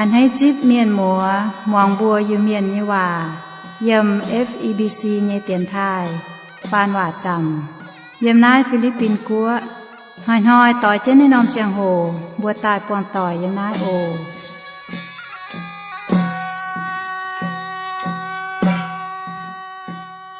A'hneiv zipv mienh muoz muangx mbuo Iu-Mienh nyei waac yiem F E B C nyei dienx taaih faan waac zaamc yiem naaiv Fi^li^bin Guoqv. Hnoi-hnoi doix jienv naaiv norm ziangh hoc mbuo daaih buangh doic yiem naaiv oc.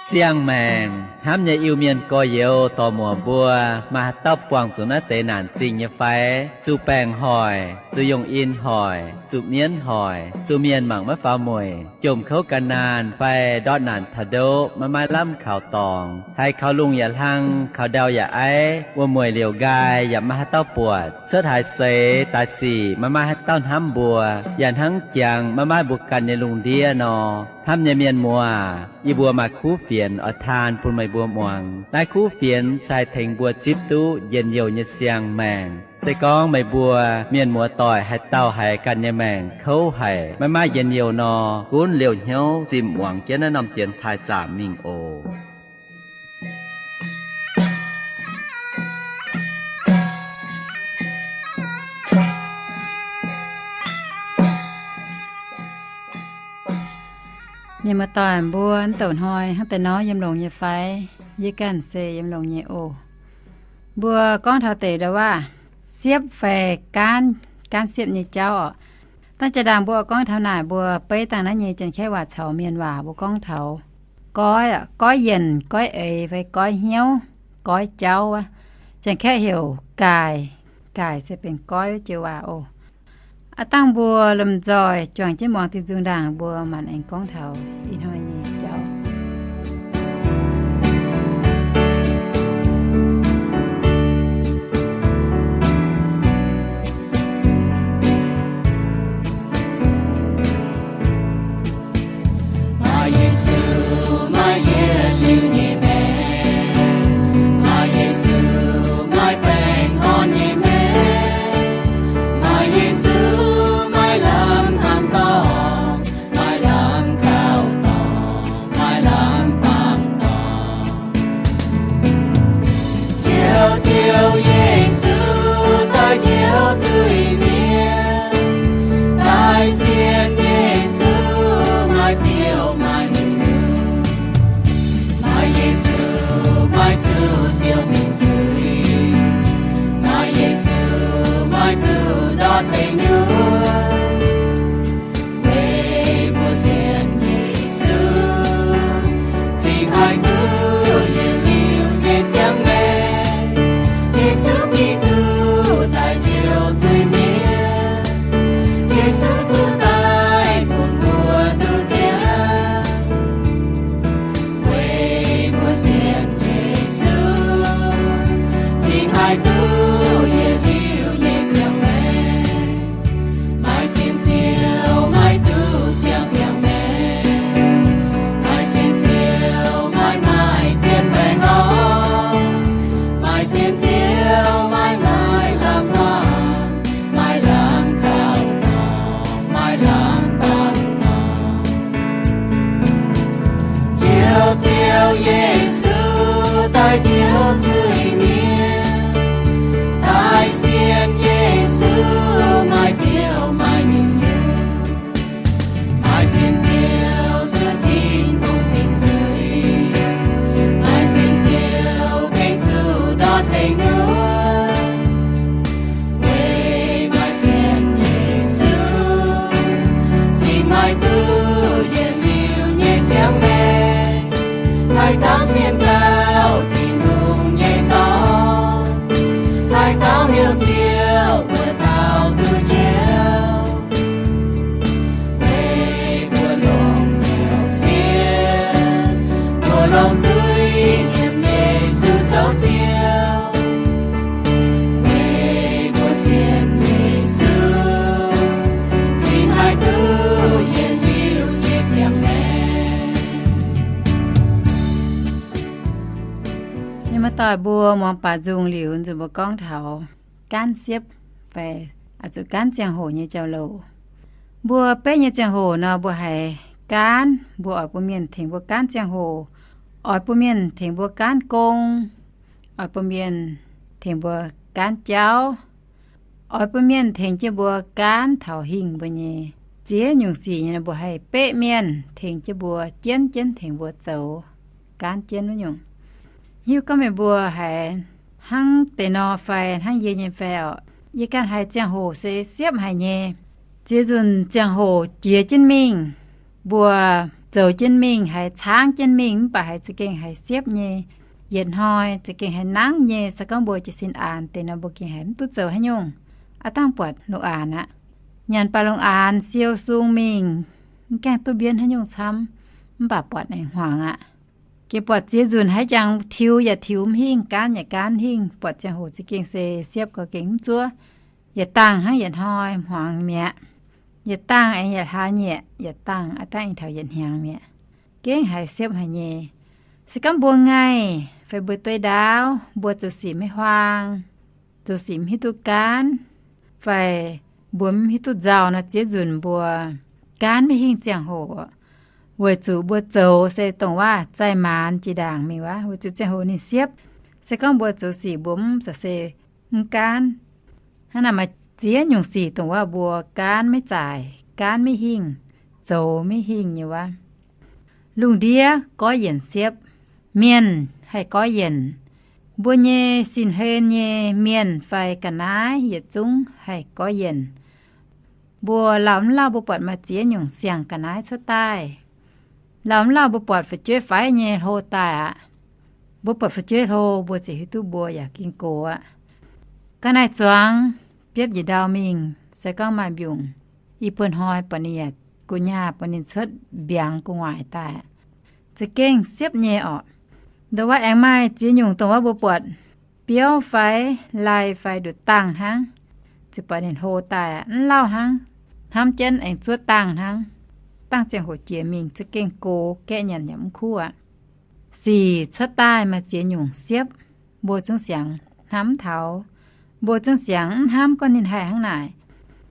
Siang-maengc hnamv nyei Iu-Mienh gorx-youz dorc-muoc mbuo, maaih haaix dauh buangh zuqc naaiv deix naanc zingh nyei fai? Zuqc baengc hoic, zuqc yongh in hoic, zuqc mienv hoic, zuqc mienh mangc maiv faaux mueic, jomc kouv gan naanh fai ndortv naanc taux ndoqv maiv maaih lamh kaux dorngx, haiz kaux lungh yaac hlang, kaux ndau yaac aiv, wuom-mueic liouc nqaai yaac maiv maaih haaix dauh buatc, cuotv haaix seix daaih sic maiv maaih haaix dauh hnamv mbuo, yaac hnangv jangx maiv maaih mbuo ganh nyei lungh ndiev nor. Hnamv nyei mienh muoz, yie mbuo maaih kuv fienx oix taan bun meih mbuo muangx. Naaiv kuv fienx se haih tengx mbuo zipv duqv njien-youh nyei siang-maengc. Se gorngv meih mbuo mienh muoz-doic haaix dauh haiz ganh nyei maengc kouv haic, maiv maaih njien-youh nor, gunv liouh hnyouv zimh muangx jienv naaiv norm dienx taaih zaamc mingh oc. Mienh muoz-doic mbuo, douc hnoi hnangv deix nor yiem longx nyei fai? Yie ganh se yiem longx nyei oc. Mbuo gorngv taux deix ndau-waav siepv fai gaanv, gaanv siepv nyei jauv oc. Dangh jaa-ndaangc mbuo gorngv taux naaic, mbuo beiv dangh naaiv nyei Janx-Kaeqv waac caux Mienh waac mbuo gorngv taux goiv, goiv yienc, goiv eix fai goiv hnyouv, goiv jauv wuov. Janx-Kaeqv heuc gaaic, gaaic se benx goiv joux waac oc. Aav dangh mbuo lomh nzoih juangc jienv muangx diuh nzung ndaangc, mbuo maanc aengx gorngv taux ih hnoi nyei jauv. Maaih Yesu, maaih yietc liuz nyei maengc. Maaih Yesu, maaih baengh orn nyei maengc. Maaih Yesu, maaih lamh hnamv dorngc, maaih lamh kaux dorngc, maaih lamh bangc dorngc. Njoux Ziouv Yesu daaih njoux zuiz-mienh, daaih sienx Yesu maaih ziouv maaih nyungc-nyungc. Maaih Yesu maaih zuqc Ziouv dingc zuiz, maaih Yesu maaih zuqc ndortv deic nyuoqc. Weic mbuo sienx Yesu, cingx haih duqv yietc liuz nyei ziangh maengc. Yesu Giduc daaih njoux zuiz-mienh, Yesu zuqc daaih bun mbuo duqv ziangh. Weic mbuo sienx Yesu, cingx haih duqv yietc liuz nyei ziangh maengc. Maaih sienx Ziouv maaih duqv siang ziangh maengc. Maaih sienx Ziouv maaih maaih zien baengh orn. Maaih sienx Ziouv maaih maaih lamh hnamv, maaih lamh kaux dorngc, maaih lamh bangc dorngc. Njoux Ziouv Yesu daaih njoux zuiz-mienh, daaih sienx Yesu maaih ziouv maaih nyungc-nyungc. Maaih sienx Ziouv zuqc Tin-Hungh dingc zuiz, maaih sienx Ziouv gengh zuqc ndortv deic nyuoqc. Weic maaih sienx Yesu, cingx maaih duqv yietc liuz nyei ziangh maengc. Haih taux sienx gauh Tin-Hungh nyei dorn, haih taux heuc Ziouv mbuo dauh duqv njoux. Weic mbuo longc hnyouv sienx, mbuo longc zuiz nyiemc Yesu zoux Ziouv. Weic mbuo sienx Yesu, cingx haih duqv yietc liuz nyei ziangh maengc. Mienh muoz-doic mbuo, muangx baac nzung liuz, nzunc mbuo gorngv taux gaanv siepv fai zuqc gaanv ziangh hoc nyei jauv-louc. Mbuo beiv nyei ziangh hoc nor, mbuo haiz gaanv, mbuo oix bun mienh tengx mbuo gaanv ziangh hoc, oix bun mienh tengx mbuo gaanv gong, oix bun mienh tengx mbuo gaanv jauv. oix bun mienh tengx jienv mbuo gaanv taux hingh mbuo nyei. Ziex nyungc sic nyei mbuo haih beqv mienh tengx jienv mbuo, jienv jienv tengx mbuo zoux, gaanv jienv wuov nyungc. Hiuv gorngv meih mbuo haiz hnangv deix nor fai hnangv yie nyei fai orqc, yie ganh haiz ziangh hoc se siepv haic nyei. Ziex nzunc ziangh hoc jiex jienv mingh, mbuo zoux jienv mingh, haiz caangv jienv mingh, mv baac haiz za'gengh haiz siepv nyei. Yietc hnoi za'gengh haiz nangv nyei. Se gorngv mbuo jiez sin aanx deix nor, mbuo gengh haiz mv duqv zoux haaix nyungc, aav dangh buatc lungh aanx aqv. Nyanc baac lungh aanx siou sung mingh, mv gaengh duqv mbienv haaix nyungc camv, mv baac buatc aengx hmuangx aqv. Geh buatc ziex nzunc haiz jangx tiux yaac tiux mv hingh, gaanv yaac gaanv hingh, buatc ziangh hoc za'gengh se siepv gau gengh mv zuov. Yietc dangh hnangv yietc hnoi hmuangx mi'aqv. Yietc dangh aengx yietc hlaax nyieqc, yietc dangh aav dangh aengx taux yietc hnyangx mi'aqv. Gengh haiz siepv haic nyei. Se gorngv mbuo ngaih fai mbuo dueiv ndaauv, mbuo zoux sic maiv huaang, zoux sic mv hiuv duqv gaanv, fai mbuo mv hiuv duqv nzauh nor, ziex nzunc mbuo gaanv maiv hingh ziangh hoc. Weic zuqc mbuo zoux se dongh waac zaih maanz jiex ndaangc mingh wuov, weic zuqc ziangh hoc ninh siepv. Se gorngv mbuo zoux sic mbuo mv za'gengh se mv gaanv. Hnangv naaic maaih ziex nyungc sic dongh waac mbuo gaanv maiv zaaic, gaanv maiv hingh, zoux maiv hingh nyei wuov. Lungh ndiev goiv yienc siepv, mienh haih goiv yienc. Mbuo nyei sin-hlen nyei mienh fai ga'naaiv yietc zungv haih goiv yienc. Mbuo lauh mv lauh mbuo buatc maaih ziex nyungc siang-ga'naaiv cuotv daaih. Lauh mv lauh mbuo buatc fu'jueiv faix nyei hlo daaih aqv. Mbuo buatc fu'jueiv hlo, mbuo ziouc hiuv duqv mbuo yaac ging gox aqv. Ga'naaiv zuangx biopv njiec ndau mingh, se gorngv maaih mbiungc, i buo hnoi buatc ninh yaac gu'nyaah, buatc ninh cuotv mbiaangx gu'nguaaic daaih aqv. Za'gengh siepv nyei orqc. Ndongc wuov aengx maaih ziex nyungc dongh wuov mbuo buatc biouv fai lai fai nduqc dangh hnangv, ziouc buatc ninh hlo daaih aqv, mv lauh hnangv, hnamv jienv aengx zuov dangh hnangv. Dangh ziangh hoc jiex mingh za'gengh gox, gaeqv nyanc yaac mv kuv aqv. Sic cuotv daaih maaih ziex nyungc siepv, mbuo zungv siangx hnamv mv taux. Mbuo zungv siangx mv hnamv gorngv ninh haih hnangv naaic.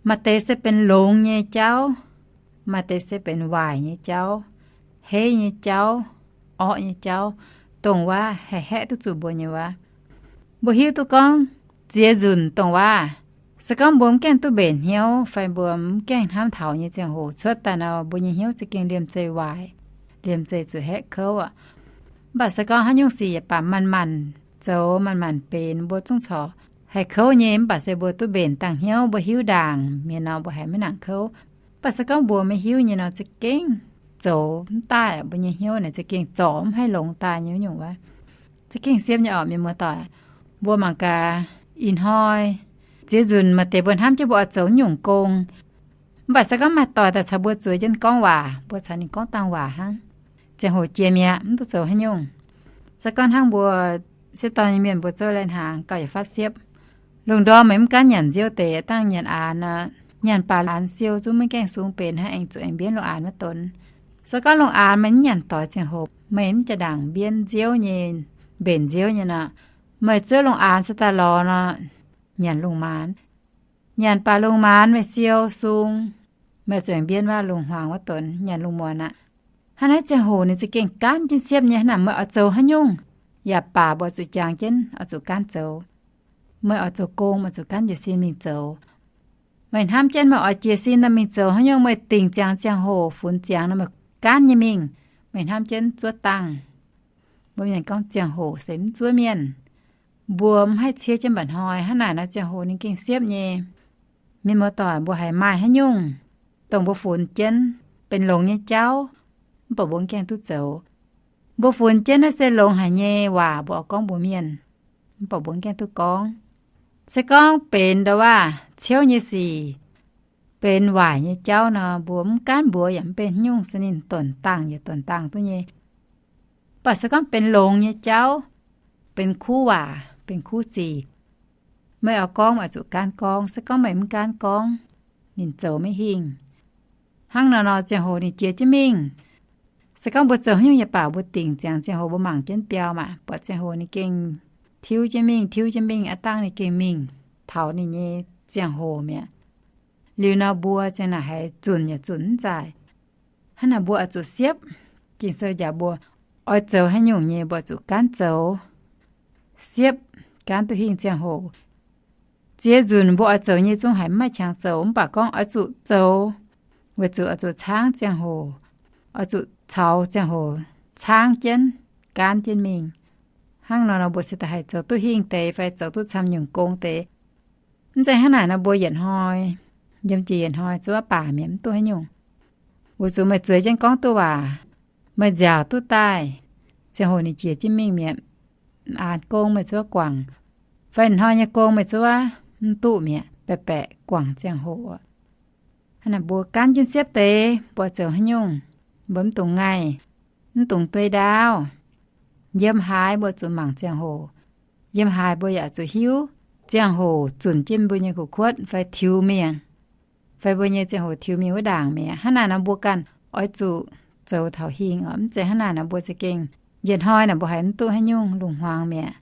Maaih deix se benx longx nyei jauv, maaih deix se benx waaic nyei jauv, heiv nyei jauv, orqv nyei jauv, dongh wuov haih haeqv duqv zuqc mbuo nyei wuov. Mbuo hiuv duqv gorngv ziex nzunc dongh wuov, se gorngv mbuo mv gaengh duqv mbenc hnyouv fai mbuo mv gaengh hnamv taux nyei ziangh hoc cuotv daaih nor, mbuo nyei hnyouv za'gengh liemh zeih waaic, liemh zeih zuqc haeqv kouv aqv. Mv baac se gorngv haaix nyungc sic yaac baac manc-manc zoux manc-manc benx, mbuo zungv corc haih kouv nyei. Mv baac se mbuo duqv mbenc dangh hnyouv, mbuo hiuv ndaangc mienh nor, mbuo haiz maiv nangc kouv. Mv baac se gorngv mbuo maiv hiuv nyei nor, za'gengh zoux mv daaih. Mbuo nyei hnyouv naaic za'gengh zorc mv haih longx daaih nyei wuov nyungc wuov. Za'gengh siepv nyei orqc, mienh muoz-doic. Mbuo mangc gaax, ih hnoi ziex nzunc maaih deix mbuo hnamv jienv mbuo oix zoux nyungc gong, mv baac se gorngv maaih doic daaih caux mbuo zueiz jienv gorngv waac, mbuo caux ninh gorngv dangh waac hnangv. Ziangh hoc jiex mi'aqv, mv duqv zoux haaix nyungc. Se gorngv hnangv mbuo sieqv dorn nyei mienh mbuo zouv lai hnaangx gauh yietc fatv siepv. Lungh ndorm meih mv gaanv nyanc nziouv deix, dangh nyanc aanx nor, nyanc baac aanx siou zungv maiv gaengh sung benx hnangv, aengx zuqc aengx mbienv lungh aanx maiv donx. Se gorngv lungh aanx meih mv nyanc doix ziangh hoc, meih mv jaa-ndaangc mbienv nziouv nyei, mbenc nziouv nyei nor, meih zuov lungh aanx se daaih lorz nor, nyanc lungh maanz. Nyanc baac lungh maanz meih siou sung, meih zuqc aengx mbienv wuov lungh hmuangx wuov donx, nyanc lungh muonz aqv. Hnangv naaiv ziangh hoc ninh za'gengh gaanv jienv siepv nyei. Hnangv naaic meih oix zoux haaix nyungc, yaac baac mbuo zuqc jangx jienv oix zuqc gaanv zoux. Meih oix zoux gong, meih zuqc gaanv jiez sin mingh zoux. Meih hnamv jienv meih oix jiez sin nor mingh zoux haaix nyungc, meih dingc ziangx ziangh hoc, funx ziangx nor meih gaanv nyei mingh. Meih hnamv jienv zuov dangh. Mbuo mienh gorngv ziangh hoc se mv zuov mienh. Mbuo mv haih cie jienv mba'hnoi. Hnangv naaic nor ziangh hoc ninh gengh siepv nyei. Mienh muoz-doic, mbuo haiz maaih haaix nyungc dongh mbuo funx jienv benx longx nyei jauv, mv baac mbuo mv gaengh duqv zoux. Mbuo funx jienv naaiv se longx haic nyei waac mbuo oix gorngv mbuox mienh, mv baac mbuo mv gaengh duqv gorngv. Se gorngv benx ndau waac ciouv nyei sic, benx waaic nyei jauv nor, mbuo mv gaanv mbuox yaac mv benx haaix nyungc, se ninh donx dangh yaac donx dangh duqv nyei. Mv baac se gorngv benx longx nyei jauv, benx kuv waac, benx kuv sic, meih oix gorngv meih oix zuqc gaanv gorngv. Se gorngv meih mv gaanv gorngv, ninh zoux maiv hingh. Hnangv nor nor ziangh hoc ninh jiex jienv mingh. Se gorngv mbuo zoux haaix nyungc yaac baac mbuo dingc ziangx ziangh hoc mbuo mangc jienv biauv maah, buatc ziangh hoc ninh gengh tiuv jienv mingh, tiuv jienv mingh, aav dangh ninh gengh mingh taux ninh nyei ziangh hoc mi'aqv. Liuz nor mbuo ziang naaic haiz zunc yaac zunc mv zaaic. Hnangv naaic mbuo oix zuqc siepv. Ging-Sou njaaux mbuo, oix zoux haaix nyungc nyei mbuo zuqc gaanv zoux. Siepv, gaanv duqv hingh ziangh hoc. Ziex nzunc mbuo oix zoux nyei zungv haiz mv maaih qangx zoux, mv baac gorngv oix zuqc zoux, weic zuqc oix zuqc caangv ziangh hoc, oix zuqc caux ziangh hoc caangv jienv, gaanv jienv mingh. Hnangv nor nor mbuo se da'haih zoux duqv hingh deix fai zoux duqv camv nyungc gong deix. Mv zeiz hnangv naaic nor mbuo yietc hnoi, yiem jiex yietc hnoi zuov baac mi'aqv, mv duqv haaix nyungc. Weic zuqc meih zueiz jienv gorngv duqv waac, meih nziaauc duqv daaih, ziangh hoc ninh jiex jienv mingh mi'aqv. Aanx gong meih zuov guangc, fai hnoi nyei gong meih zuov mv duqv mi'aqv, baeqc baeqc guangc ziangh hoc. Hnangv naaic mbuo gaanv jienv siepv deix mbuo zoux haaix nyungc, mbuo mv dungx ngaih, mv dungx duei ndaauv. Yiem haaix mbuo zuqc mangc ziangh hoc. Yiem haaix mbuo yaac zuqc hiuv ziangh hoc zunc jienv mbuo nyei kuv kuotv fai tiux mingh, fai mbuo nyei ziangh hoc tiux mingh wuov ndaangc mi'aqv. Hnangv naaic nor mbuo ganh oix zuqc zoux taux hingh oc. Mv zeiz hnangv naaic nor mbuo za'gengh yietc hnoi naaic mbuo haiz mv duqv haaix nyungc lungh hmuangx mi'aqv.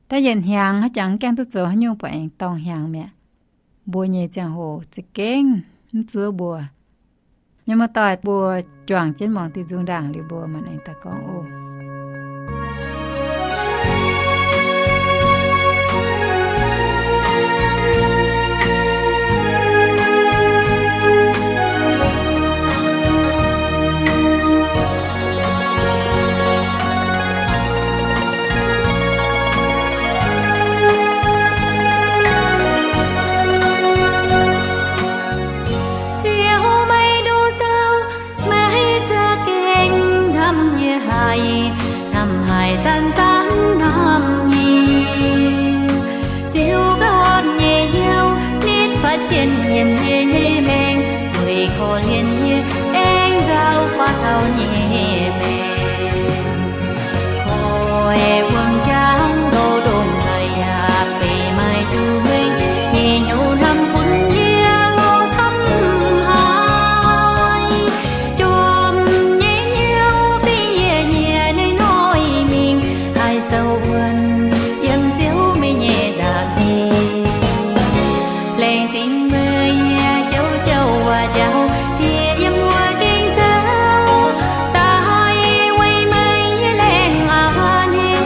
Da'yietc hnyangx haaix jangx gaengh duqv zoux haaix nyungc, buatc aengx dorngh hnyangx mi'aqv. Mbuo nyei ziangh hoc za'gengh mv zuov mbuo. Mienh muoz-doic, mbuo juangc jienv muangx diuh nzung ndaangc liuz mbuo maanc aengx daaih gorngv oc. Ziouv, meih nduqc dauh, meih za'gengh hnamv yie haic, hnamv haic zanc-zanc hnamv yie. Ziouv ganh nyei hnyouv nitv fatv jienv yiem yie nyei maengc, weic korv-lienh yie aengx nzauh guaax taux nyei maengc. Koi wuom-jangv ndoh ndongc haaix yaac beiv maaih duqv meih nyei hnyouv hnamv bun yie lorz camv haic. Jomc nyei hnyouv fingx yie nyei noic mingh haih sou wuonv yiem Ziouv meih nyei nza'hmien. Laengz zingh meih nyei jauv-jauv waac-njaaux bieqc yiem wuov gengh zouv daaih weic meih nyei laengz a'hneiv.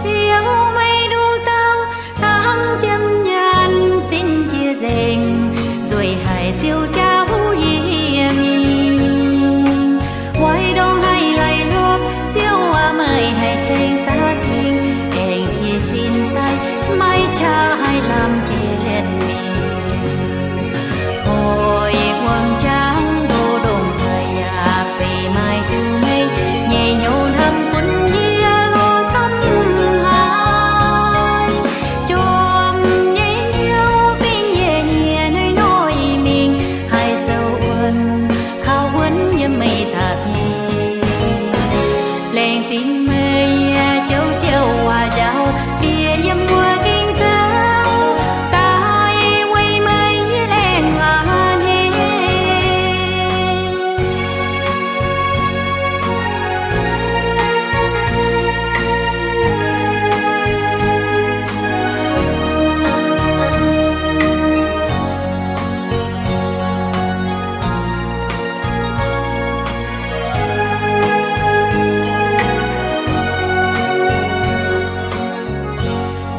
Ziouv, meih nduqc dauh hnangv jiem nyanc sin jiex nzengc, nzueic haic Ziouv jauv yie mingh. Oix ndongc haaix laih hlopv, Ziouv aac, meih haih tengx saax ceng, aengx jiex sin daaih, maiv qaqv haih lamh jienv mingh. Koi wuom-jangv ndoh ndongc haaix yaac beiv maaih duqv meih nyei hnyouv hnamv bun yie lorz camv haic. Jomc nyei hnyouv fingx yie nyei noic mingh haih sou wuonv, kaux wuonv yiem meih nza'hmien. Laengz zingh meih nyei jauv-jauv waac-njaaux bieqc yiem wuov gengh zouv daaih weic meih nyei laengz a'hneiv.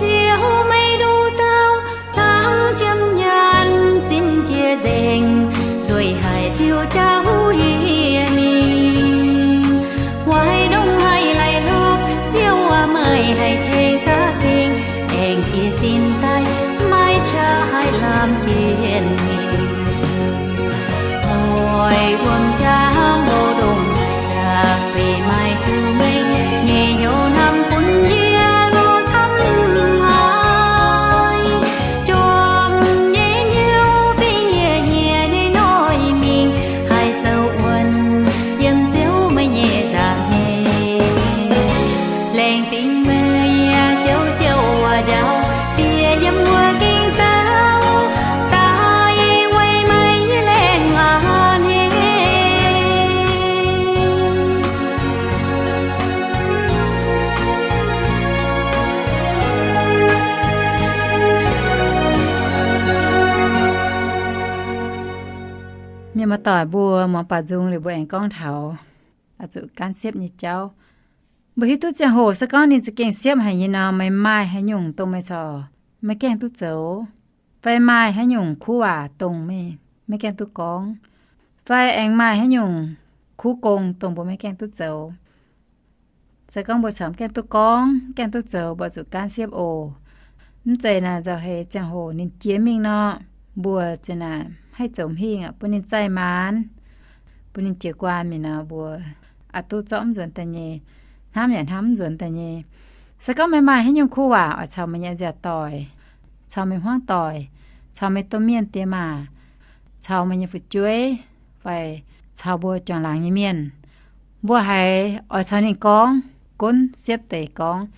Ziouv, meih nduqc dauh hnangv jiem nyanc sin jiex nzengc, nzueic haic Ziouv jauv yie mingh. Oix ndongc haaix laih hlopv, Ziouv aac, meih haih tengx saax ceng, aengx jiex sin daaih, maiv qaqv haih lamh jienv mingh. Koi wuom-jangv ndoh ndongc haaix yaac beiv maaih duqv meih nyei hnyouv hnamv bun yie lorz camv haic. Jomc nyei hnyouv fingx yie nyei noic mingh haih sou wuonv yiem Ziouv meih nyei nza'hmien. Laengz zingh meih Muoz-doic mbuo muangx baaux nzung liuz mbuo aengx gorngv taux oix zuqc gaanv siepv nyei jauv. Mbuo hiuv duqv ziangh hoc se gorngv ninh za'gengh siepv haic nyei nor, meih maaih haaix nyungc dongh meih corc maiv gaengh duqv zoux, fai maaih haaix nyungc kuv waac dongh meih maiv gaengh duqv gorngv, fai aengx maaih haaix nyungc kuv gong dongh mbuo maiv gaengh duqv zoux. Se gorngv mbuo corc maiv gaengh duqv gorngv, gaengh duqv zoux, mbuo zuqc gaanv siepv oc. Mv zeiz naaic nzauh heix ziangh hoc ninh jiex mingh nor, mbuo zinh naaic haih zoux hingh aqv, bun ninh zaih maanz, bun ninh jiez guaan mingh nor, mbuo aqc duqv zorqv mv nzuonx daaih nyei, hnamv yaac hnamv mv nzuonx daaih nyei. Se gorngv meih maaih haaix nyungc kuv waac oix caux meih nyei nziaauc doic, caux meih hmuangv doic, caux meih domh mienh diex maac, caux meih nyei fu'jueiv, fai caux mbuo juangc laangz nyei mienh, mbuo haiz oix caux ninh gorngv, gunv siepv deix gorngv,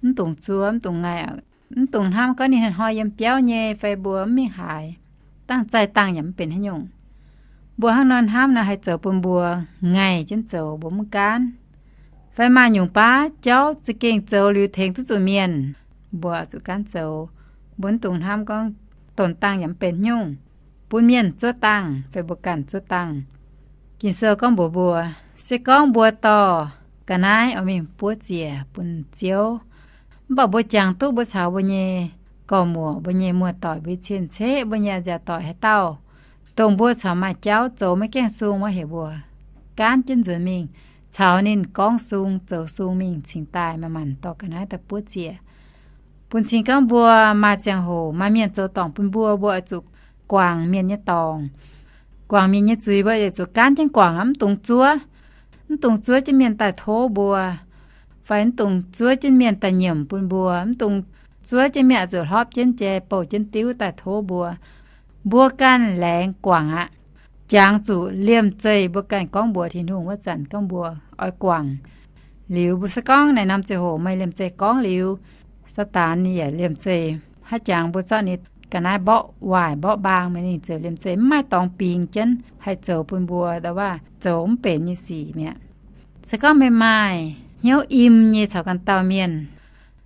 mv dungx zuov, mv dungx ngaih, mv dungx hnamv gorngv ninh hnoi-hnoi yiem biauv nyei fai mbuo mv mingh haaix, dangh zaih dangh yaac mv benx haaix nyungc. Mbuo hnangv nor hnamv nor haih zoux bun mbuo ngaih jienv zoux, mbuo mv gaanv. Fai maaih nyungc baav jauv za'gengh zoux liuz tengx duqv zuqc mienh, mbuo zuqc gaanv zoux, mbuo mv dungx hnamv gorngv dongh dangh yaac mv benx nyungc, bun mienh zuov dangh fai mbuo ganh zuov dangh. Ging-Sou gorngv mbuox mbuo, se gorngv mbuo dorh ga'naaiv oix mingh buov ziec bun Ziouv, mv baac mbuo jangx duqv mbuo caux mbuo nyei gorx-muoc, mbuo nyei muoz-doic, mbuo nyei cien-ceqv, mbuo nyei nziaauc doic haaix dauh, dongh mbuo corc maaih jauv zoux maiv gaengh sung wuov, heuc mbuo gaanv jienv nzuonx mingh, caux ninh gorngv sung zoux sung mingh cingx daaih manc-manc dorh ga'naaiv daaih buov ziec. Bun cing gorngv mbuo maaih ziangh hoc maaih mienh zoux dorngc bun mbuo, mbuo oix zuqc guangc mienh nyei dorngc, guangc mienh nyei zuiz, mbuo oix zuqc gaanv jienv guangc aqv, mv dungx zuov. Mv dungx zuov jienv mienh daaih tov mbuo, fai mv dungx zuov jienv mienh daaih nyiemc bun mbuo, mv dungx zuov jienv mienh oix zuqc hlorpv jienv jai, bouh jienv diuv daaih tov mbuo. Mbuo ganh laengz guangc aqv. Jangx zuqc liemh zeih mbuo ganh gorngv mbuox Tin-Hungh wuov zanc gorngv mbuo oix guangc. Liuz mbuo se gorngv naaic norm ziangh hoc meih liemh zeih gorngv liuz, Saadaan ninh yaac liemh zeih haiz jangx mbuo zorqv ninh ga'naaiv mborqv waaic mborqv mbaang, meih ninh ziouc liemh zeih mv maaih dorngx bingx jienv haih zoux bun mbuo ndau waac zoux mv benx nyei sic mi'aqv. Se gorngv meih maaih hnyouv im nyei caux ganh dauh mienh,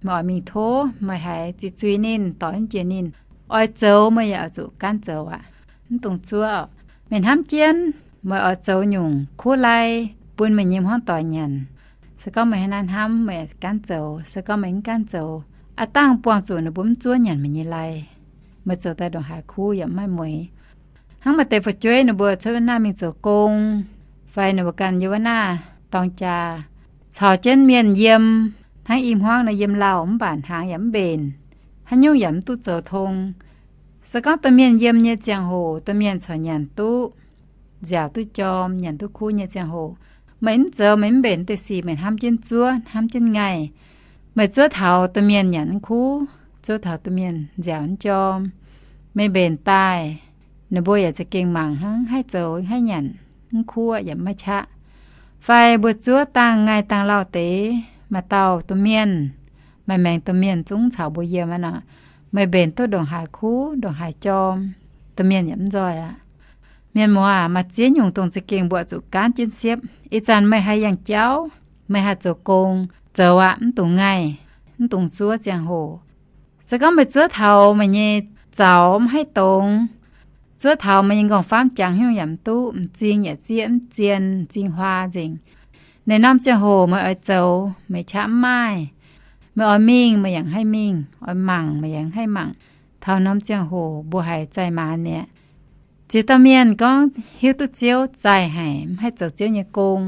meih oix mingh tov, meih haiz ziqc zuiz ninh, doix mv jiex ninh, oix zoux meih yaac oix zuqc gaanv zoux aqv. Mv dungx zuov. Meih hnamv jienv meih oix zoux nyungc kuv lai bun meih nyei hmuangv doic nyanc. Se gorngv meih hnangv naaiv hnamv, meih gaanv zoux. Se gorngv meih mv gaanv zoux, aav dangh buangh zuqc ninh mbuo mv zuov nyanc meih nyei lai. Meih zoux daaih ndongc haaix kuv yaac mv maaih mueix. Hnangv maaih deix fu'jueiv ninh mbuo cuotv wuov naaiv mingh zoux gong, fai ninh mbuo ganh yiem wuov naaiv dorng jaa, caux jienv mienh yiem, hnangv i hmuangv nor yiem lauh mv baac hnaangx yaac mv mbenc, haaix nyungc yaac mv duqv zoux tong. Se gorngv domh mienh yiem nyei ziangh hoc domh mienh corc nyanc duqv, nziaauc duqv jorm, nyanc duqv kuv nyei ziangh hoc, meih mv zoux meih mv mbenc deix sic, meih hnamv jienv zuov, hnamv jienv ngaih. Meih zuov taux domh mienh nyanc mv kuv, zuov taux domh mienh nziaauc mv jorm, meih mbenc daaih, ninh mbuo yaac za'gengh mangc hnangv, haih zoux haih nyanc mv kuv yaac maiv qaqv. Fai mbuo zuov dangh ngaih dangh lauh deix, maaih dauh domh mienh, maaih maengx domh mienh zungv caux mbuo yiem aqv nor, meih mbenc duqv ndongc haaix kuv ndongc haaix jorm, domh mienh yaac mv nzoih aqv. Mienh muoz aac, maaih ziex nyungc dongh za'gengh mbuo zuqc gaanv jienv siepv. Ih zanc meih haih yangh jauv, meih haih zoux gong, zoux aqv, mv dungx ngaih, mv dungx zuov ziangh hoc. Se gorngv meih zuov taux meih nyei zaux mv haih dongz, zuov taux meih nyei nqorngv-famv jangx haaix nyungc yaac mv duqv, m'zing yaac zieqv mv zien, m'zing huaa nzengc. Naaiv norm ziangh hoc meih oix zoux meih qaqv mv maaih. Meih oix mingh meih yaac mv haih mingh, oix mangc meih yaac mv haih mangc. Taux norm ziangh hoc mbuo haiz zaih maanz mi'aqv. Ziex dauh mienh gorngv hiuv duqv Ziouv zaih haic mv haih zoux Ziouv nyei gong,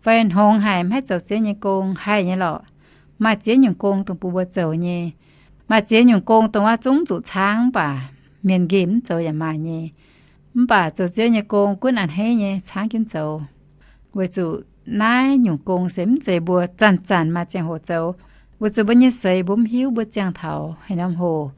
fai hngongx haic mv haih zoux Ziouv nyei gong, haih nyei lorqc. Maaih ziex nyungc gong dongh bun mbuo zoux nyei. Maaih ziex nyungc gong dongh wuov zungv zuqc caangv mv baac mienh nqemh mv zoux yaac maaih nyei. Mv baac zoux Ziouv nyei gong gunv a'hneiv nyei caangv jienv zoux. Weic zuqc naaiv nyungc gong se mv zeiz mbuo zanc-zanc maaih ziangh hoc zoux. Weic zuqc mbuo nyei seix mbuo mv hiuv mbuo ziangh taux haaix norm hoc,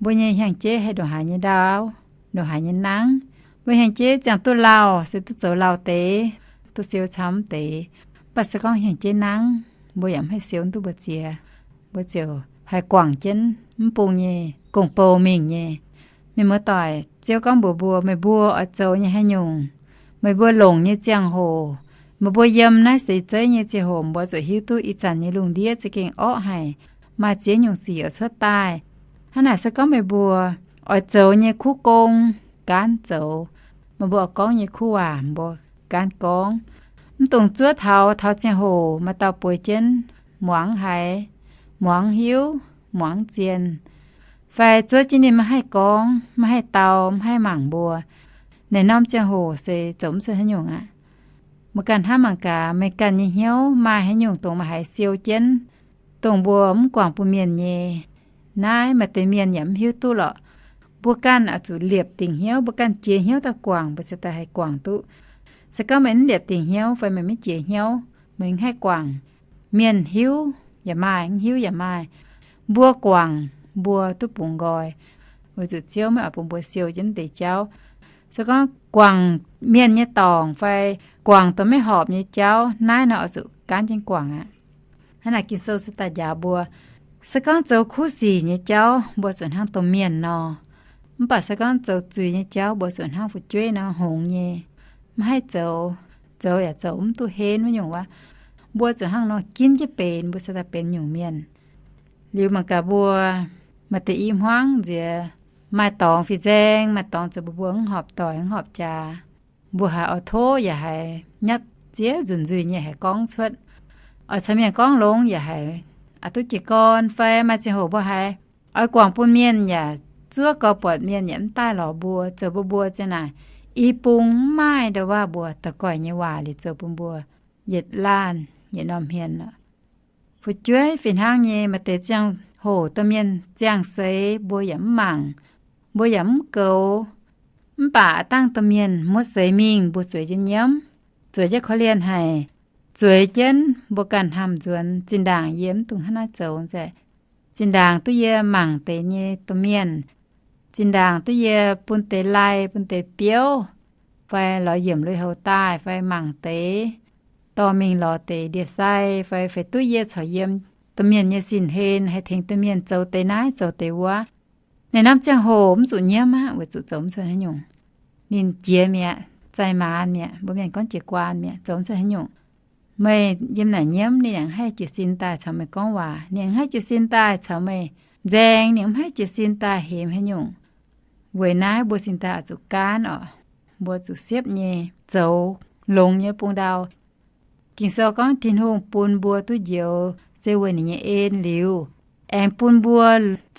mbuo nyei hnyangx-jeiv haih ndongc haaix nyei ndaauv, ndongc haaix nyei nangv. Mbuo hnyangx-jeiv ziangh duqv lauh se duqv zoux lauh deix, duqv siou camv deix. Mv baac se gorngv hnyangx-jeiv nangv, mbuo yaac mv haih siou duqv mbu'ziex. Mbuo ziouc haih guangc jienv mv bung nyei gong-bou mingh nyei. Mienh muoz-doic, Ziouv gorngv mbuox mbuo, meih mbuo oix zoux nyei haaix nyungc, meih mbuo longc nyei ziangh hoc, meih mbuo yiem naaiv seix zeiv nyei ziangh hoc, mbuo zuqc hiuv duqv ih zanc nyei lungh ndiev za'gengh orqv haic, maaih ziex nyungc sic oix cuotv daaih. Hnangv naaic se gorngv meih mbuo oix zoux nyei kuv gong, gaanv zoux. Meih mbuo oix gorngv nyei kuv waac mbuo gaanv gorngv. Mv dungx zuov taux, taux ziangh hoc maaih dauh bueix jienv muangx haiz, muangx hiuv, muangx zien, fai zuov jienv ninh maiv haih gorngv, maiv haih dau, maiv haih mangc mbuo. Naaiv norm ziangh hoc se zoux mv cuotv haaix nyungc aqv. Meih ganh hnamv mangc gaax, meih ganh nyei hnyouv maaih haaix nyungc dongh meih haiz siou jienv, dongh mbuo mv guangc bun mienh nyei. Naaiv maaih deix mienh yaac mv hiuv duqv lorqc. Mbuo ganh oix zuqc liepc dingc hnyouv, mbuo ganh jiex hnyouv daaih guangc, mbuo se daaih haih guangc duqv. Se gorngv meih mv liepc dingc hnyouv fai meih mv jiex hnyouv, meih mv haih guangc. Mienh hiuv yaac maaih, mv hiuv yaac maaih. Mbuo guangc, mbuo duqv bungx nqoi, weic zuqc Ziouv maiv oix bun mbuo siou jienv deix jauv. Se gorngv guangc mienh nyei dorngc fai guangc dongh maiv horpc nyei jauv, naaiv nor oix zuqc gaanv jienv guangc aqv. Hnangv naaic Ging-Sou se daaih njaaux mbuo, se gorngv zoux kuv sic nyei jauv mbuo zuqc hnangv domh mienh nor, mv baac se gorngv zoux zuiz nyei jauv mbuo zuqc hnangv fu'jueiv nor, hngongx nyei, maiv haih zoux, zoux yaac zoux mv duqv henv wuov nyungc waac. Mbuo zuqc hnangv nor ginv jienv benx, mbuo se daaih benx nyungc mienh. Liuz mangc gaax mbuo maaih deix i hmuangv nziex, maaih dorngx fih nzaeng, maaih dorngx zoux bun mbuo mv horpc doic mv horpc jaax. Mbuo haiz oix tov yaac haiz nyapv ziex nzunc nzuih nyei haiz gorngv cuotv. Oix caux mienh gorngv longx yaac haiz aqc duqv jiez gorn fai maaih ziangh hoc mbuo haiz oix guangc bun mienh yaac zuov gau buatc mienh yaac mv daaih lorz mbuo, zoux bun mbuo ziang naaic i bung mv maaih ndo waac mbuo daux goic nyei waac liuz zoux bun mbuo yietc laanh yietc norm hmien lorqc. Fu'jueiv fih hnangv nyei, maaih deix ziangh hoc domh mienh ziangh seix mbuo yaac mv mangc, mbuo yaac mv goux. Mv baac aav dangh domh mienh muotv seix mingh mbuo zueiz jienv nyiemv, zueiz jienv korv-lienh haic, zueiz jienv mbuo ganh hnamv nzuonx, zinh ndaangc yie mv dungx hnangv naaiv zoux nzengc. Zinh ndaangc duqv yie mangc deix nyei domh mienh, zinh ndaangc duqv yie bun deix lai bun deix biouv, fai lorz yiemc lui-houx daaih fai mangc deix dorh mingh lorz deix ndie-sai, fai feix duqv yie corc yiem domh mienh nyei sin-hlen haih tengx domh mienh zoux deix naaiv zoux deix wuov. Naaiv norm ziangh hoc mv zuqc nyiemv aqv, weic zuqc zoux mv cuotv haaix nyungc. Ninh jiex mi'aqv, zaih maanz mi'aqv, mbuo mienh gorngv jiex guaan mi'aqv, zoux mv cuotv haaix nyungc. Meih yiem naaic nyiemv, ninh yaac mv haih jiez sin daaih caux meih gorngv waac, ninh yaac mv haih jiez sin daaih caux meih nzaeng, ninh mv haih jiez sin daaih hemx haaix nyungc. Weic naaiv mbuo cingx daaih oix zuqc gaanv oc. Mbuo zuqc siepv nyei zoux longx nyei bung ndau. Ging-Sou gorngv Tin-Hungh bun mbuo duqv njoux se weic ninh nyei en liuz, aengx bun mbuo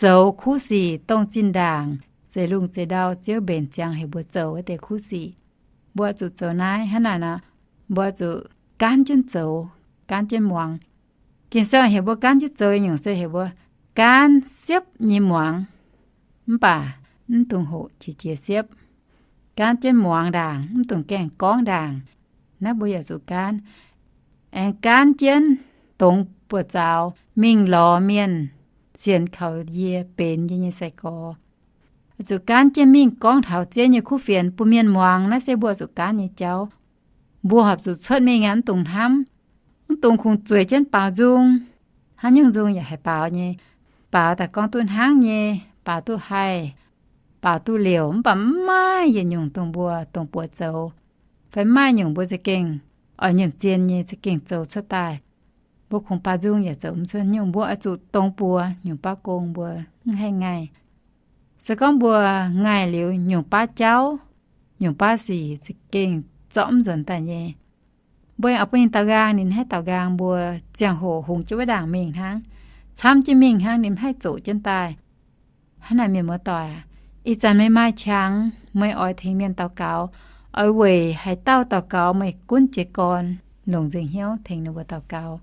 zoux kuv sic dongh zinh ndaangc zeix lungh zeix ndau Ziouv mbenc ziangx heuc mbuo zoux wuov deix kuv sic. Mbuo zuqc zoux naaiv. Hnangv naaic nor, mbuo zuqc gaanv jienv zoux, gaanv jienv muangx. Ging-Sou heuc mbuo gaanv jienv zoux nyungc se heuc mbuo gaanv siepv nyei muangx, mv baac mv dungx hoqc qiex jiez siepv. Gaanv jienv muangx ndaangc, mv dungx gaengh gorngv ndaangc. Naaiv mbuo yaac zuqc gaanv. Aengx gaanv jienv dongz buoz-zaux mingh lorz mienh sienx kaux yie benx yie nyei sai-gorx. Zuqc gaanv jienv mingh gorngv taux Ziouv nyei kuv fienx bun mienh muangx. Naaiv se mbuo zuqc gaanv nyei jauv. Mbuo horpc zuqc cuotv mingh aqv, mv dungx hnamv, mv dungx kungx zueiz jienv baaux nzung. Haaix nyungc nzung yaac haih baaux nyei. Baaux daaih gorngv duqv hnangv nyei, baaux duqv haih, baaux duqv liouc, mv baac mv maaih yietc nyungc dongh mbuo dongh buoz zoux, fai mv maaih nyungc mbuo za'gengh oix nyiemc zien nyei za'gengh zoux cuotv daaih. Mbuo kungx baaux nzung yaac zoux mv cuotv nyungc. Mbuo oix zuqc dongh buoz nyungc baav gong mbuo mv haih ngaih. Se gorngv mbuo ngaih liuz nyungc baav jauv, nyungc baav sic za'gengh zorqv mv nzuonx daaih nyei. Mbuo aengx oix bun ninh daaux nqaang, ninh haih daaux nqaang mbuo ziangh hoc hungx jienv wuov ndaangc mingh hnangv, camv jienv mingh hnangv, ninh mv haih zoqc jienv daaih. Hnangv naaic mienh muoz-doic aac, ih zanc meih maaih qangx, meih oix tengx mienh daux gaux, oix weic haaix dauh daux gaux meih gunv jiez gorn, longc nzengc hnyouv tengx ninh mbuo daux gaux.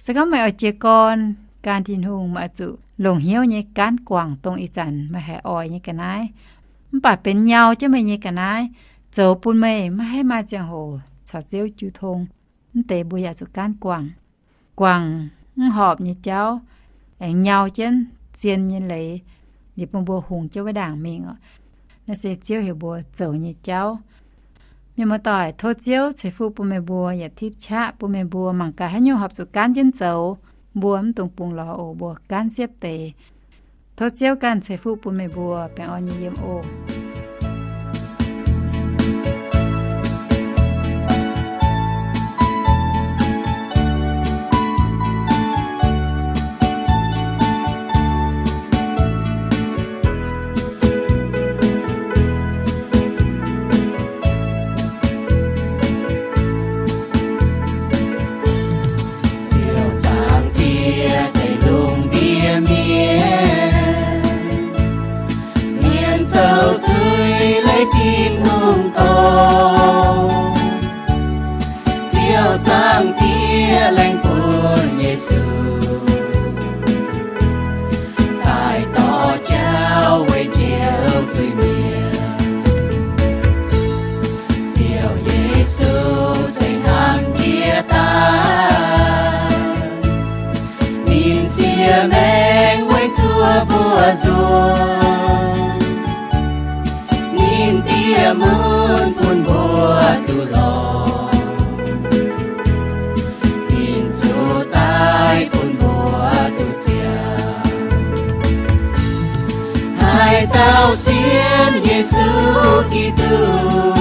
Se gorngv meih oix jiez gorn gan Tin-Hungh, meih oix zuqc longc hnyouv nyei gaanv guangc dongh ih zanc meih haiz oix nyei ga'naaiv, mv baac benx nyau jienv meih nyei ga'naaiv, zoux bun meih maiv haih maaih ziangh hoc caux Ziouv jiu tong. Mv deix mbuo yaac zuqc gaanv guangc. Guangc mv horpc nyei jauv, aengx nyau jienv zien nyei leiz, liuz bun mbuo hungx jienv wuov ndaangc mingh oc. Naaiv se Ziouv heuc mbuo zoux nyei jauv. Mienh muoz-doic, tov Ziouv ceix fuqv bun meih mbuo, yaac tipv qaqv bun meih mbuo mangc gaax haaix nyungc horpc zuqc gaanv jienv zoux. Mbuo mv dungx bungx lorz oc, mbuo gaanv siepv deix. Tov Ziouv ganh ceix fuqv bun meih mbuo baengh orn nyei yiem oc. zuov. Ninh diex mun bun mbuo duqv lorz, ninh zuqc daaih bun mbuo duqv ziangh. Haaix dauh sienx Yesu Giduc,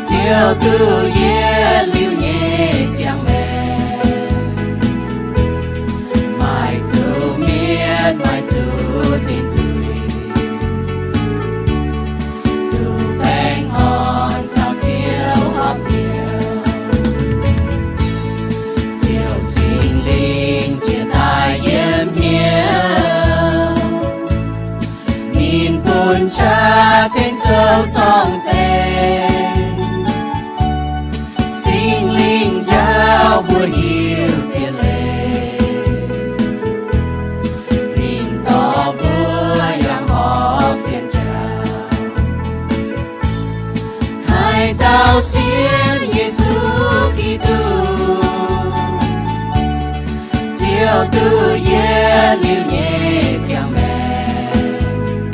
ziouc duqv yietc liuz nyei ziangh maengc, maaih zuqc mietc, maaih zuqc dingc zuiz, duqv baengh orn caux Ziouv horpc hnyouv, Ziouv Singx Lingh jiex daaih yiem hnyouv. Ninh bun qaqv tengx zoux zorng-zengx, Singx Lingh njaaux mbuo hiuv zien leiz, ninh dorh mbuo yangh horpc zien jauv. Haaix dauh sienx Yesu Giduc, ziouc duqv yietc liuz nyei ziangh maengc,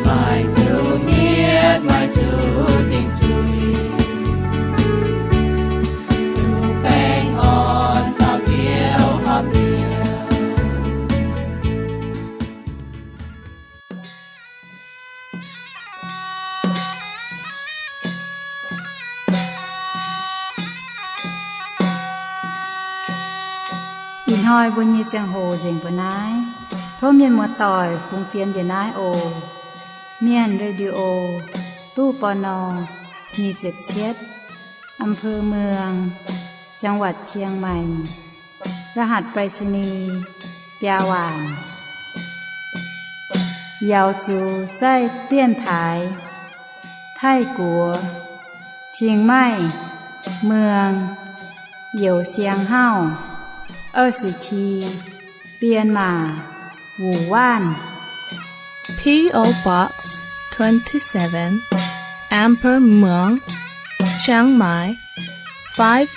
maaih zuqc mietc, maaih zuqc dingc zuiz, duqv baengh orn caux Ziouv horpc hnyouv. Ih hnoi mbuo nyei ziangh hoc nzengc mbuo naaiv. Tov mienh muoz-doic fungx fienx njiec naaiv oc. Mienh Radio, ตู้ ปณ. nyic ziepc cietv, อำเภอเมือง จังหวัดเชียงใหม่ รหัสไปรษณีย์ biaa waanc. Yaux zuqc zaih dienx taaix Taiv-Guoqv, Chiang Mai, เมือง Youz Siang Hauv, 二十七, Bienh Maac, Wuoc Waanv. P O Box twenty-seven, Amber Muang, Chiang Mai, five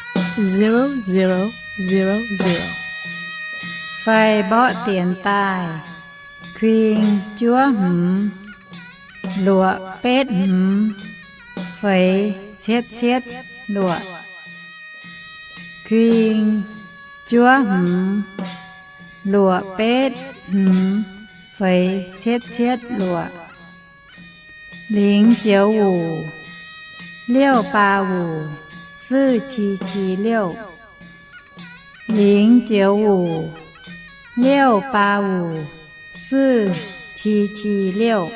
zero zero zero zero. Fai mborqv dienx daaih, kuing juov hmz, luoqc betv hmz, feix cietv cietv luoqc. Kuing juov hmz, luoqc betv hmz, feix cietv cietv luoqc. 零九五, 六八五, 四七七六. 零九五, 六八五, 四七七六.